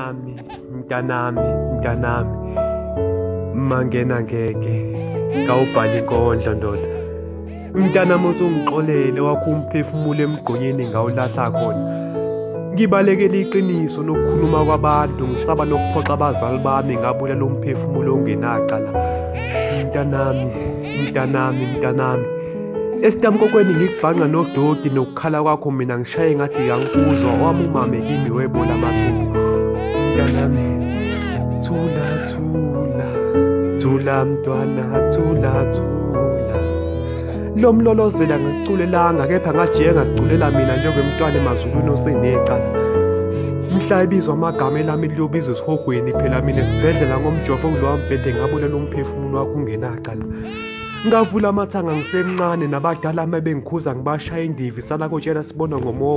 Mntanami, mntanami, mntanami, mangena ngeke ngawubhala inkondlo ndoda. Mntanami usungixolele wakho umphefumulo emgqonyeni ngawulahla khona. Ngibalekela iqiniso nokukhuluma kwabantu, ngisaba nokuphoxa abazali bami, ngabulala umphefumulo ongenacala. Mntanami, mntanami, mntanami, esitamkokweni ngikubhanqa nodoti nokukhala kwakho mina ngishaye ngathi angikuzwa, wami umame kimi webola amathumbu. Mntanami, thula thula, thula mntwana, thula thula. Lo mlolozela ngikuculelanga kepha ngajike ngaziculela mina njengomntwana emazulwini osenecala. Mhla ibizwa amagama elami liyobizwa esihogweni, phela mina esibhedlela ngomjovo kulowa mbhede ngabulala umphefumulo wakho ungenacala. Ngavula amathanga ngisemncane nabadala uma bengikhuza ngibashaya indivi, sala kotshela sibona ngomoba.